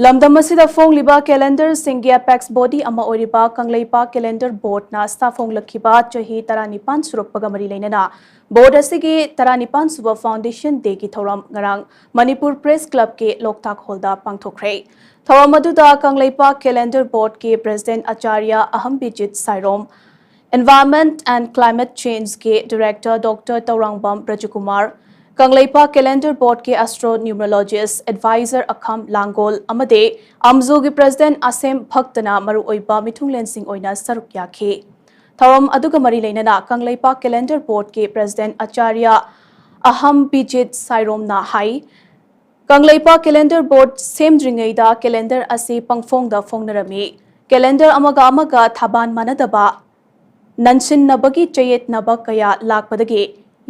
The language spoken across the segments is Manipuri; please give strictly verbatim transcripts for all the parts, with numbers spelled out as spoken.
ꯂꯝꯗꯝ ꯑꯁꯤꯗ ꯐꯣꯡꯂꯤꯕ ꯀꯦꯂꯦꯟꯗꯔꯁꯤꯡꯒꯤ ꯑꯦꯄꯦꯛꯁ ꯕꯣꯗꯤ ꯑꯃ ꯑꯣꯏꯔꯤꯕ ꯀꯪꯂꯩꯄꯥꯛ ꯀꯦꯂꯦꯟꯗꯔ ꯕꯣꯔꯗꯅ ꯁꯥꯐꯣꯡꯂꯛꯈꯤꯕ ꯆꯍꯤ ꯇꯔꯥꯅꯤꯄꯥꯟ ꯁꯨꯔꯛꯄꯒ ꯃꯔꯤ ꯂꯩꯅꯅ ꯕꯣꯔꯗ ꯑꯁꯤꯒꯤ ꯇꯔꯥꯅꯤꯄꯥꯟ ꯁꯨꯕ ꯐꯥꯎꯟꯗꯦꯁꯟ ꯗꯦꯒꯤ ꯊꯧꯔꯝ ꯉꯔꯥꯡ ꯃꯅꯤꯄꯨꯔ ꯄ꯭ꯔꯦꯁ ꯀ꯭ꯂꯕꯀꯤ ꯂꯣꯛꯇꯥꯛ ꯍꯣꯜꯗ ꯄꯥꯡꯊꯣꯛꯈ꯭ꯔꯦ꯫ ꯊꯧꯔꯝ ꯑꯗꯨꯗ ꯀꯪꯂꯩꯄꯥꯛ ꯀꯦꯂꯦꯟꯗꯔ ꯕꯣꯔꯗꯀꯤ president Acharya Ahambijit Sairom, Environment and Climate Change ꯀꯤ director doctor Thourangbam Brajakumar, Kangleipak calendar ꯕꯣꯔꯗꯀꯤ astro numerologist adviser Akham Langgol ꯑꯃꯗꯤ ꯑꯝꯖꯨꯒꯤ ꯄ꯭ꯔꯦꯁꯤꯗꯦꯟꯠ ꯑꯁꯦꯝ ꯚꯛꯇꯅ ꯃꯔꯨꯑꯣꯏꯕ ꯃꯤꯊꯨꯡꯂꯦꯟꯁꯤꯡ ꯑꯣꯏꯅ ꯁꯔꯨꯛ ꯌꯥꯈꯤ꯫ ꯊꯧꯔꯝ ꯑꯗꯨꯒ ꯃꯔꯤ ꯂꯩꯅꯅ ꯀꯪꯂꯩꯄꯥꯛ ꯀꯦꯂꯦꯟꯗꯔ ꯕꯣꯔꯗꯀꯤ ꯄ꯭ꯔꯦꯁꯤꯗꯦꯟꯠ ꯑꯆꯥꯔꯌ ꯑꯍꯝ ꯕꯤꯖꯤꯠ ꯁꯥꯏꯔꯣꯝꯅ ꯍꯥꯏ, ꯀꯪꯂꯩꯄꯥꯛ ꯀꯦꯂꯦꯟꯗꯔ ꯕꯣꯔꯗ ꯁꯦꯝꯗ꯭ꯔꯤꯉꯩꯗ ꯀꯦꯂꯦꯟꯗꯔ ꯑꯁꯤ ꯄꯪꯐꯣꯡꯗ ꯐꯣꯡꯅꯔꯝꯃꯤ꯫ ꯀꯦꯂꯦꯟꯗꯔ ꯑꯃꯒ ꯑꯃꯒ ꯊꯕꯥꯟ ꯃꯥꯟꯅꯗꯕ, ꯅꯟꯁꯤꯟꯅꯕꯒꯤ ꯆꯌꯦꯠꯅꯕ ꯀꯌꯥ ꯂꯥꯛꯄꯗꯒꯤ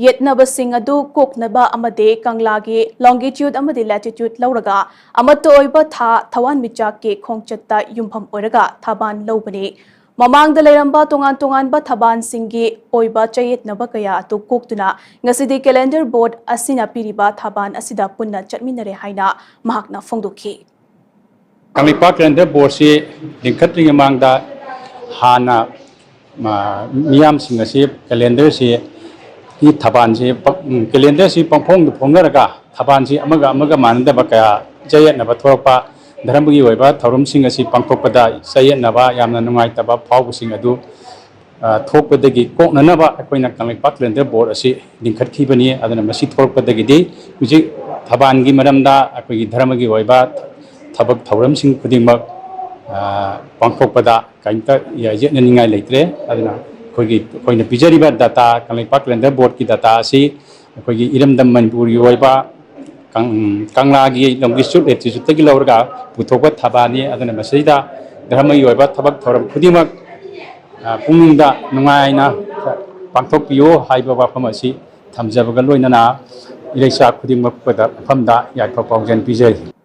ꯌꯦꯠꯅꯕꯁꯤꯡ ꯑꯗꯨ ꯀꯣꯛꯅꯕ ꯑꯃꯗꯤ ꯀꯪꯂꯥꯒꯤ ꯂꯣꯡꯒꯤꯇ꯭ꯌꯨꯗ ꯑꯃꯗꯤ ꯂꯦꯇꯤꯇ꯭ꯌꯨꯗ ꯂꯧꯔꯒ ꯑꯃꯠꯇ ꯑꯣꯏꯕ ꯊꯥ ꯊꯋꯥꯟꯃꯤꯆꯥꯛꯀꯤ ꯈꯣꯡꯆꯠꯇ ꯌꯨꯝꯐꯝ ꯑꯣꯏꯔꯒ ꯊꯕꯥꯟ ꯂꯧꯕꯅꯤ꯫ ꯃꯃꯥꯡꯗ ꯂꯩꯔꯝꯕ ꯇꯣꯉꯥꯟ ꯇꯣꯉꯥꯟꯕ ꯊꯕꯥꯟꯁꯤꯡꯒꯤ ꯑꯣꯏꯕ ꯆꯌꯦꯠꯅꯕ ꯀꯌꯥ ꯑꯗꯨ ꯀꯣꯛꯇꯨꯅ ꯉꯁꯤꯗꯤ ꯀꯦꯂꯦꯟꯗꯔ ꯕꯣꯔꯗ ꯑꯁꯤꯅ ꯄꯤꯔꯤꯕ ꯊꯕꯥꯟ ꯑꯁꯤꯗ ꯄꯨꯟꯅ ꯆꯠꯃꯤꯟꯅꯔꯦ ꯍꯥꯏꯅ ꯃꯍꯥꯛꯅ ꯐꯣꯡꯗꯣꯛꯈꯤ꯫ ꯀꯪꯂꯩꯄꯥꯛ ꯀꯦꯂꯦꯟꯗꯔ ꯕꯣꯔꯗꯁꯤ ꯂꯤꯡꯈꯠꯇ꯭ꯔꯤꯉꯩ ꯃꯃꯥꯡꯗ ꯍꯥꯟꯅ, ꯃ-, ꯃꯤꯌꯥꯝꯁꯤꯡ ꯑꯁꯤ ꯀꯦꯂꯦꯟꯗꯔꯁꯤ, ꯒꯤ ꯊꯕꯥꯟꯁꯤ ꯄ-, ꯎꯝ, ꯀꯦꯂꯦꯟꯗꯔꯁꯤ ꯄꯪꯐꯣꯡꯗ ꯐꯣꯡꯅꯔꯒ ꯊꯕꯥꯟꯁꯤ ꯑꯃꯒ ꯑꯃꯒ ꯃꯥꯟꯅꯗꯕ ꯀꯌꯥ ꯆꯌꯦꯠꯅꯕ ꯊꯣꯛꯂꯛꯄ, ꯙꯔꯃꯒꯤ ꯑꯣꯏꯕ ꯊꯧꯔꯝꯁꯤꯡ ꯑꯁꯤ ꯄꯥꯡꯊꯣꯛꯄꯗ ꯆꯌꯦꯠꯅꯕ, ꯌꯥꯝꯅ ꯅꯨꯡꯉꯥꯏꯇꯕ ꯐꯥꯎꯕꯁꯤꯡ ꯑꯗꯨ, ꯑ, ꯊꯣꯛꯄꯗꯒꯤ ꯀꯣꯛꯅꯅꯕ ꯑꯩꯈꯣꯏꯅ ꯀꯪꯂꯩꯄꯥꯛ ꯀꯦꯂꯦꯟꯗꯔ ꯕꯣꯔꯗ ꯑꯁꯤ ꯂꯤꯡꯈꯠꯈꯤꯕꯅꯤ꯫ ꯑꯗꯨꯅ ꯃꯁꯤ ꯊꯣꯛꯂꯛꯄꯗꯒꯤꯗꯤ ꯍꯧꯖꯤꯛ ꯊꯕꯥꯟꯒꯤ ꯃꯔꯝꯗ ꯑꯩꯈꯣꯏꯒꯤ ꯙꯔꯃꯒꯤ ꯑꯣꯏꯕ ꯊꯕꯛ ꯊꯧꯔꯝꯁꯤꯡ ꯈꯨꯗꯤꯡꯃꯛ, ꯑ, ꯄꯥꯡꯊꯣꯛꯄꯗ ꯀꯔꯤꯝꯇ ꯌꯦꯠꯅꯅꯤꯡꯉꯥꯏ ꯂꯩꯇ꯭ꯔꯦ꯫ ꯑꯗꯨꯅ ꯑꯩꯈꯣꯏꯒꯤ, ꯑꯩꯈꯣꯏꯅ ꯄꯤꯖꯔꯤꯕ ꯗꯇꯥ, ꯀꯪꯂꯩꯄꯥꯛ ꯀꯦꯂꯦꯟꯗꯔ ꯕꯣꯔꯗꯀꯤ ꯗꯇꯥ ꯑꯁꯤ ꯑꯩꯈꯣꯏꯒꯤ ꯏꯔꯝꯗꯝ ꯃꯅꯤꯄꯨꯔꯒꯤ ꯑꯣꯏꯕ ꯀꯪ-, ꯀꯪꯂꯥꯒꯤ ꯂꯣꯡꯒꯤꯇ꯭ꯌꯨꯗ ꯂꯦꯇꯤꯇ꯭ꯌꯨꯗꯇꯒꯤ ꯂꯧꯔꯒ ꯄꯨꯊꯣꯛꯄ ꯊꯕꯥꯟꯅꯤ꯫ ꯑꯗꯨꯅ ꯃꯁꯤꯗ ꯙꯔꯃꯒꯤ ꯑꯣꯏꯕ ꯊꯕꯛ ꯊꯧꯔꯝ ꯈꯨꯗꯤꯡꯃꯛ, ꯑ, ꯄꯨꯛꯅꯤꯡꯗ ꯅꯨꯡꯉꯥꯏꯅ ꯄꯥꯡꯊꯣꯛꯄꯤꯌꯨ ꯍꯥꯏꯕ ꯋꯥꯐꯝ ꯑꯁꯤ ꯊꯝꯖꯕꯒ ꯂꯣꯏꯅꯅ ꯏꯔꯩꯆꯥ ꯈꯨꯗꯤꯡꯃꯛꯄꯗ ꯃꯐꯝꯗ ꯌꯥꯏꯐ ꯄꯥꯎꯖꯦꯜ ꯄꯤꯖꯔꯤ꯫